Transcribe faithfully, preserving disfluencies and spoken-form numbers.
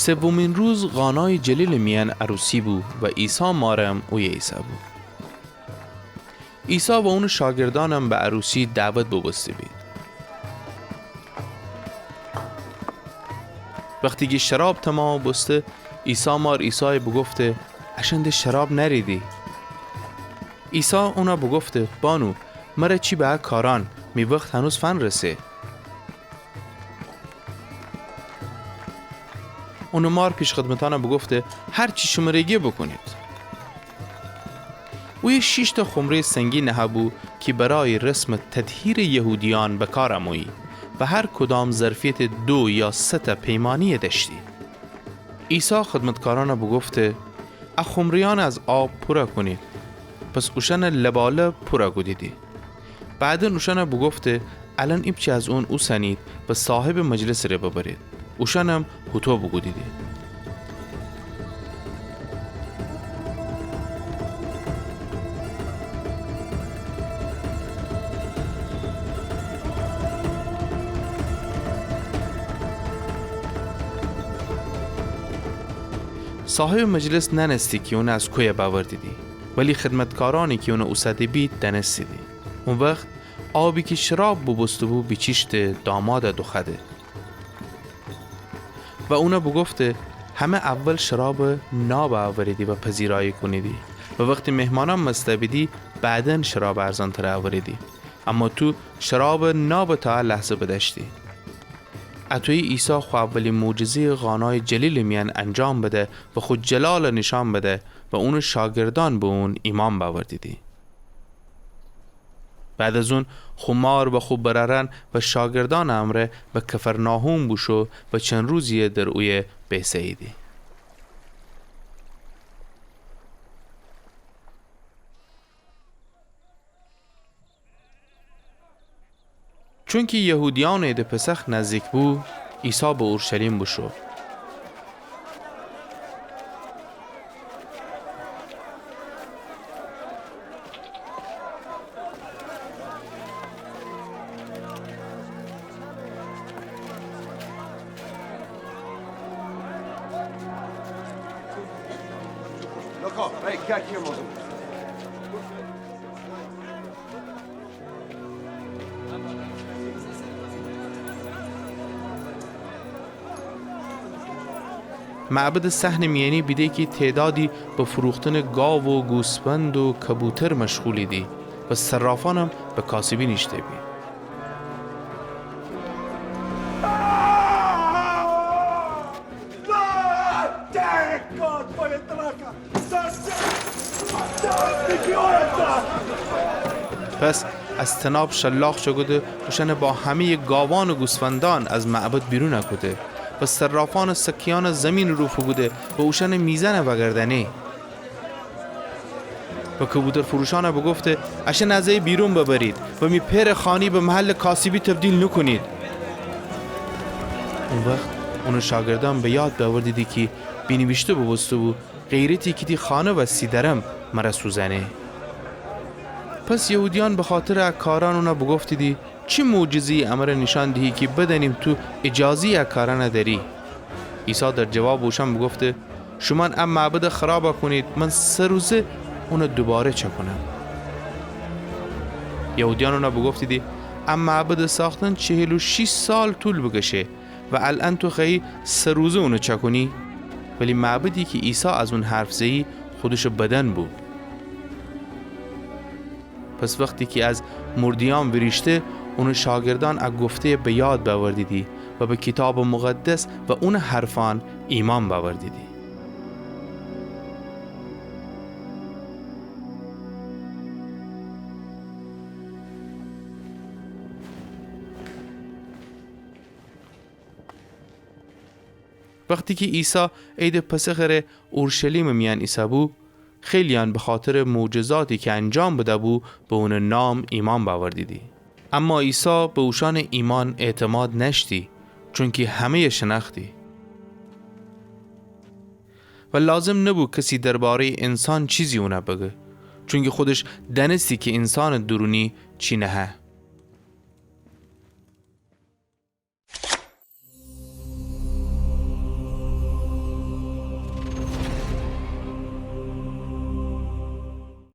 سومین روز قانای جلیل میأن عروسی بو و عیسی مارم اویه ایسه‌بو. عیسی و اونٚ شاگردأنم به عروسی دعوت بوبوسته بید. وختی کی شراب تومامَ بوسته، عیسی مار عیسایَ بوگفته: اشأن ده شراب نأریدی. عیسی اونَ بوگفته: بانو، مرَ چی به ا کارأن؟ می وخت هنوز فنرسه. اونٚ مار پیشخدمتأنَ بوگفته: هر چی شمره گه بوکونید. اویه شیشتأ خمره‌یٚ سنگی نهه‌بو کی برای رسمٚ تطهیرٚ یهودیأن به کار امویی و هر کدام ظرفیتٚ دو یا سه‌تأ پیمانه‌یی دأشتی. عیسی خدمتکارأنَ بوگفته: ا خمره‌یأنَ از آب پورَ کونید. پس اوشأنَ لبالب پورَ کودیدی. بعداً اوشأنَ بوگفته: الأن ایپچه از اون اوسنید و صاحبٚ مجلسٚ ره ببرید. اوشأنم هوطو بوکودیدی. صاحبٚ مجلس نأنستی کی اونَ از کویه بأوردیدی، ولی خدمتکارأنی کی اونَ اوسده بید دأنستیدی. او وخت آبی کی شراب بوبوسته‌بو بیچیشته، دامادَ دوخوأده. و اونَ بوگفته: همه اول شرابٚ ناب اوریدی و پذیرایی کونیدی و وختی مهمانأن مست بیدی، بعداً شرابٚ ارزانترَ اوریدی. اما تو شرابٚ نابَ تا ا لحظه بدأشتی. اطویی عیسی خو اولی معجزه‌یَ قانای جلیلٚ میأن انجام بده و خو جلالَ نیشأن بده و اونٚ شاگردأن به اون ایمأن بأوردیدی. بعد از اون خو مار و خو برأرأن و شاگردأنٚ امرأ به کفرناحوم بوشو و چند روزی‌یَ در اویه بیسه‌ییدی. چونکی یهودیأنٚ عیدٚ پسخ نزدیک بو، عیسی به اورشلیم بوشو. معبدٚ صحنٚ میأنی بیده کی تعدادی به فروختنٚ گاو و گوسفند و کبوتر مشغولیدی و صرافأنم به کاسبی نیشته بید. پس از طناب شلاق چأکوده، اوشأنَ با همه‌یٚ گاوأن و گوسفندأن از معبد بیرون کوده و صرافأنٚ سکه‌یأنَ زیمینٚ رو فوکوده و اوشأنٚ میزأنَ وأگردأنه. و کبوترفروشأنَ بوگفته: اشأنَ از ای بیرون ببرید و می پئرٚ خانی به محلٚ کاسبی تبدیل نوکونید. او وخت اونٚ شاگردأن به یاد بأوردیدی کی بینیویشته بوبوسته‌بو: غیرتی کی تی خانه وستی دأرم، مرَ سوزأنه. پس یهودیأن بخاطرٚ ا کارأن اونَ بوگفتیدی: چی معجزه‌یی امرَ نیشأن دیهی کی بدأنیم تو اجازه‌یٚ ا کارأنَ دأری؟ عیسی در جوابٚ اوشأن بوگفته: شومأن ا معبدَ خرابَ کونید، من سه روزه اونَ دوباره چأکونم. یهودیأن اونَ بوگفتیدی: ا معبدٚ ساختن چهل و شیش سال طول بکشه و الأن تو خوأیی سه روزه اونَ چأکونی؟ ولی معبدی کی عیسی از اون حرف زه‌یی، خودشٚ بدن بو. پس وختی کی از مرده‌یأن ویریشته، اونٚ شاگردأن ا گفته‌یَ به یاد بأوردیدی و به کیتابٚ مقدس و اونٚ حرفأن ایمأن بأوردیدی. وختی کی عیسی عیدٚ پسخٚ ره اورشلیمٚ میأن ایسه‌بو، خیلی‌یأن بخاطرٚ معجزاتی کی انجام بده‌بو، به اونٚ نام ایمأن بأوردیدی. اما عیسی به اوشأنٚ ایمأن اعتماد نأشتی، چونکی همه‌یَ شنأختی. و لازم نبو کسی درباره‌یٚ انسان چیزی اونَ بگه، چونکی خودش دأنستی کی انسانٚ دورونی چی نهه.